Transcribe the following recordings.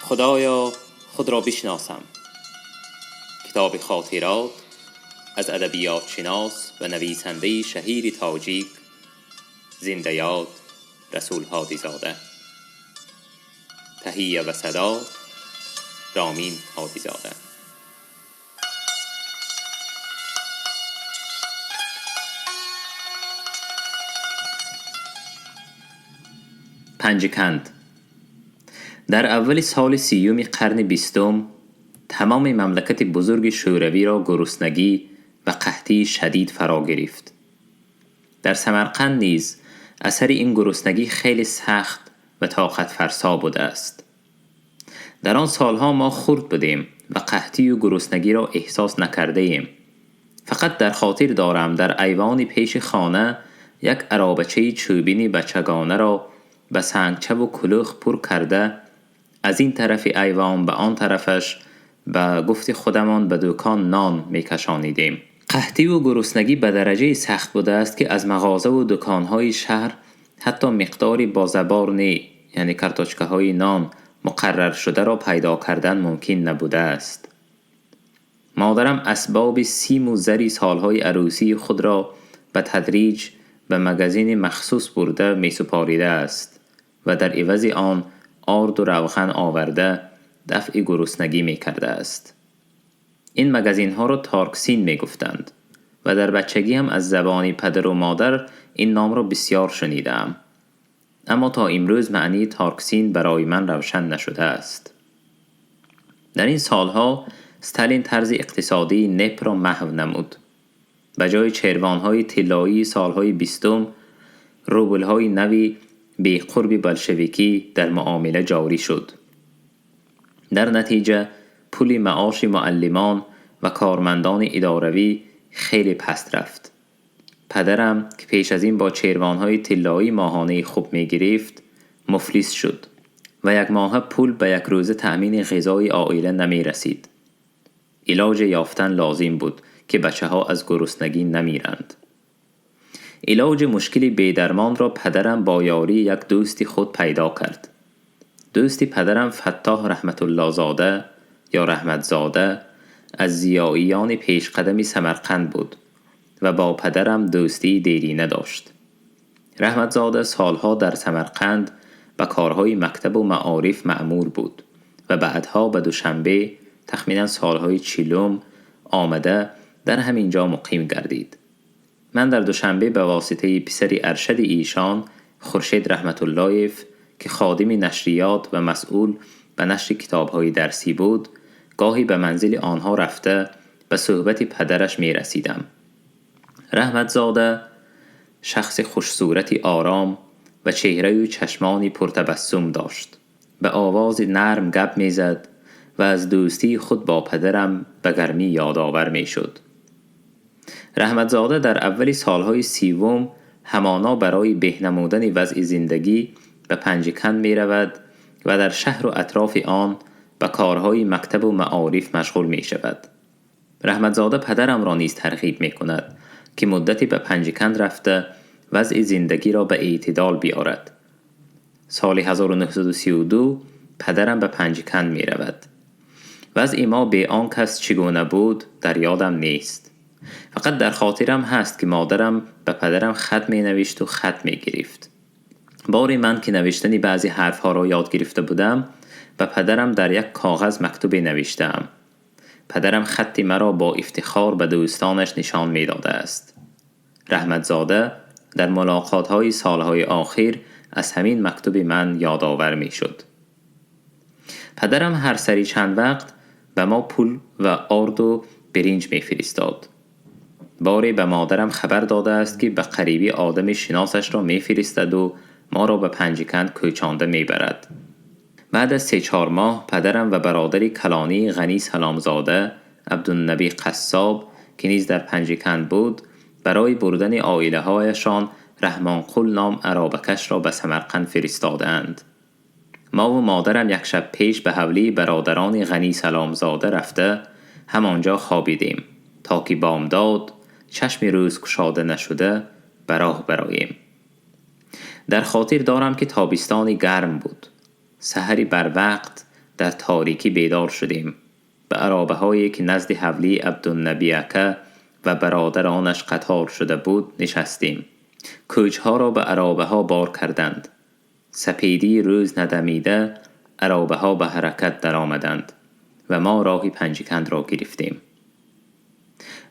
Худоё, худро бишносам. Китоби хотирот аз адабиётшинос ва нависандаи шаҳири тоҷик зиндаёд Расул Ҳодизода. Таҳия ва садо Ромин Ҳодизода. Панҷаканд. Дар аввали соли сиюми қарни бистум тамоми мамлакати бузурги шӯравиро гуруснагӣ ва қаҳтии шадид фаро гирифт. Дар Самарқанд низ асари ин гуруснагӣ хеле сахт ва тоқатфарсо будааст. Дар он солҳо мо хурд будем ва қаҳтию гуруснагиро эҳсос накардаем. Фақат дар хотир дорам дар айвони пеши хона як аробачаи чӯбини бачагонаро ба сангчаву кулух пур карда аз ин тарафи айвон ба он тарафаш ба гуфти худамон ба дукон нон мекашонидем. Қаҳтиву гуруснагӣ ба дараҷае сахт будааст, ки аз мағозаву дуконҳои шаҳр ҳатто миқдори бозаборни, яъне карточкаҳои нон муқарраршударо пайдо кардан мумкин набудааст. Модарам асбоби симу зари солҳои арӯсии худро ба тадриҷ ба магазини махсус бурда месупоридааст ва дар ивази он орду равған оварда дафъи гуруснагӣ мекардааст. Ин магазинҳоро Торгсин мегуфтанд ва дар бачагиам аз забони падару модар ин номро бисёр шунидаам. Аммо то имрӯз маънии Торгсин барои ман равшан нашудааст. Дар ин солҳо Сталин тарзи иқтисодии НЭП-ро маҳв намуд. Ба ҷои червонҳои тиллоии солҳои бистум рублҳои нави беқурби болшевикӣ дар муомила ҷорӣ шуд. Дар натиҷа пули маоши муаллимон ва кормандони идоравӣ хеле паст рафт. Падарам, ки пеш аз ин бо червонҳои тиллоӣ моҳонаи хуб мегирифт, муфлис шуд ва якмоҳа пул ба якрӯза таъмини ғизои оила намерасид. Илоҷе ёфтан лозим буд, ки бачаҳо аз гуруснагӣ намиранд. Илоҷи мушкили бедармонро падарам бо ёрии як дӯсти худ пайдо кард. Дӯсти падарам Фаттоҳ Раҳматуллозода ё Раҳматзода аз зиёиёни пешқадами Самарқанд буд ва бо падарам дӯстии дерина дошт. Раҳматзода солҳо дар Самарқанд ба корҳои мактабу маориф маъмур буд ва баъдҳо ба Душанбе тахминан солҳои чилум омада дар ҳамин ҷо муқим гардид. Ман дар Душанбе ба воситаи писари аршади эшон Хуршед Раҳматуллоев, ки ходими нашриёт ва масъул ба нашри китобҳои дарсӣ буд, гоҳе ба манзили онҳо рафта ба суҳбати падараш мерасидам. Раҳматзода шахси хушсурати ором ва чеҳраю чашмони пуртабассум дошт. Ба овози нарм гап мезад ва аз дӯстии худ бо падарам ба гармӣ ёдовар мешуд. Раҳматзода дар аввали солҳои сивум ҳамоно барои беҳ намудани вазъи зиндагӣ ба Панҷаканд меравад ва дар шаҳру атрофи он ба корҳои мактабу маориф машғул мешавад. Раҳматзода падарамро низ тарғиб мекунад, ки муддате ба Панҷаканд рафта вазъи зиндагиро ба эътидол биёрад. Соли 1932 падарам ба Панҷаканд меравад. Вазъи мо бе он кас чӣ гуна буд дар ёдам нест. Фақат дар хотирам ҳаст, ки модарам ба падарам хат менавишту хат мегирифт. Боре ман ки навиштани баъзе ҳарфҳоро ёд гирифта будам, ба падарам дар як коғаз мактубе навиштаам. Падарам хатти маро бо ифтихор ба дӯстонаш нишон медодааст. Раҳматзода дар мулоқотҳои солҳои охир аз ҳамин мактуби ман ёдовар мешуд. Падарам ҳар сари чанд вақт ба мо пул ва орду биринҷ мефиристод. Боре ба модарам хабар додааст, ки ба қарибӣ одами шиносашро мефиристаду моро ба Панҷаканд кӯчонда мебарад. Баъд аз се-чор моҳ падарам ва бародари калонии Ғанӣ Саломзода Абдуннабӣ Қассоб, ки низ дар Панҷаканд буд, барои бурдани оилаҳояшон Раҳмонқул ном аробакашро ба Самарқанд фиристодаанд. Мову модарам як шаб пеш ба ҳавлии бародарони Ғанӣ Саломзода рафта ҳамон ҷо хобидем, то ки бомдод чашми рӯз кушода нашуда ба роҳ бароем. Дар хотир дорам, ки тобистони гарм буд. Саҳари барвақт дар торикӣ бедор шудем. Ба аробаҳое, ки назди ҳавлии Абдуннабӣ ака ва бародаронаш қатор шуда буд, нишастем. Кӯчҳоро ба аробаҳо бор карданд. Сапедии рӯз надамида аробаҳо ба ҳаракат даромаданд ва мо роҳи Панҷикандро гирифтем.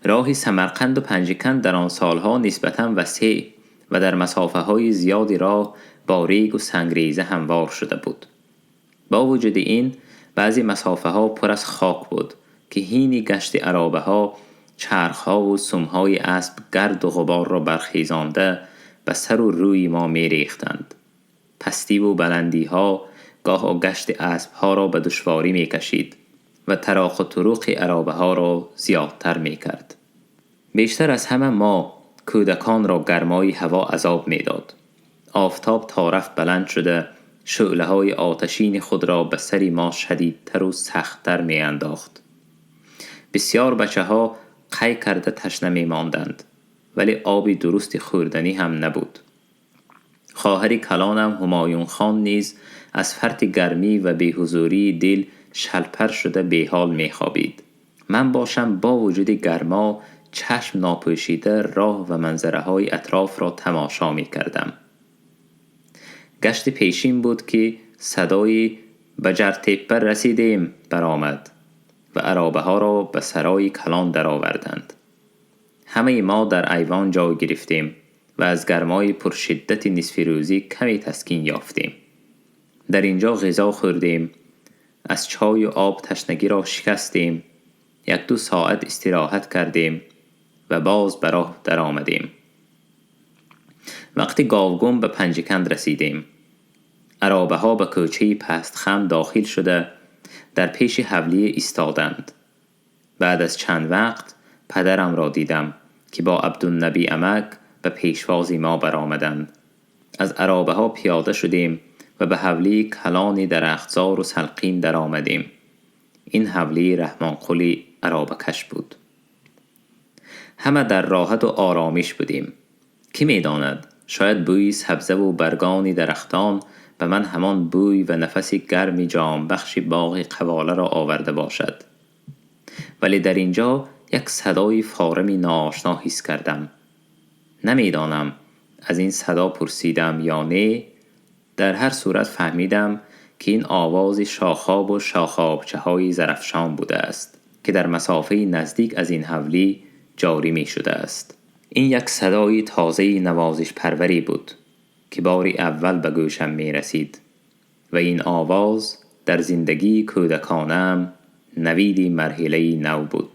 Роҳи Самарқанду Панҷиканд дар он солҳо нисбатан васеъ ва дар масофаҳои зиёди роҳ бо регу сангреза ҳамвор шуда буд. Бо вуҷуди ин, баъзе масофаҳо пур аз хок буд, ки ҳини гашти аробаҳо чархҳову сумҳои асп гарду ғуборро бархезонда ба сару рӯи мо мерехтанд. Пастиву баландиҳо гоҳо гашти аспҳоро ба душворӣ мекашид ва тароқу туруқи аробаҳоро зиёдтар мекард. Бештар аз ҳама мо кӯдаконро гармои ҳаво азоб медод. Офтоб то рафт баланд шуда, шӯълаҳои оташини худро ба сари мо шадидтару сахттар меандохт. Бисёр бачаҳо қай карда ташна мемонданд, вале оби дурусти хӯрданӣ ҳам набуд. Хоҳари калонам Ҳумоюнхон низ аз фарти гармӣ ва беҳузурии дил шалпар шуда беҳол мехобид. Ман бошам, бо вуҷуди гармо, чашм нопӯшида роҳ ва манзараҳои атрофро тамошо мекардам. Гашти пешин буд, ки садои «Ба Ҷартеппа расидем» баромад ва аробаҳоро ба сарои калон дароварданд. Ҳамаи мо дар айвон ҷой гирифтем ва аз гармои пуршиддати нисфирӯзӣ каме таскин ёфтем. Дар ин ҷо ғизо хӯрдем, аз чою об ташнагиро шикастем, якду соат истироҳат кардем ва боз ба роҳ даромадем. Вақти говгум ба Панҷиканд расидем. Аробаҳо ба кӯчаи пастхам дохил шуда, дар пеши ҳавлие истоданд. Баъд аз чанд вақт падарамро дидам, ки бо Абдуннабӣ амак ба пешвози мо баромаданд. Аз аробаҳо пиёда шудем ва ба ҳавлии калони дарахтзору салқин даромадем. Ин ҳавлии Раҳмонқули аробакаш буд. Ҳама дар роҳату оромиш будем. Кӣ медонад, шояд бӯи сабзаву баргони дарахтон ба ман ҳамон бӯй ва нафаси гарми ҷонбахши боғи қаволаро оварда бошад. Вале дар ин ҷо як садои форами ноошно ҳис кардам. Намедонам, аз ин садо пурсидам ё не, дар ҳар сурат фаҳмидам, ки ин овози шохобу шохобчаҳои Зарафшон будааст, ки дар масофаи наздик аз ин ҳавлӣ ҷорӣ мешудааст. Ин як садои тозаи навозишпарварӣ буд, ки бори аввал ба гӯшам мерасид ва ин овоз дар зиндагии кӯдаконаам навиди марҳилаи нав буд.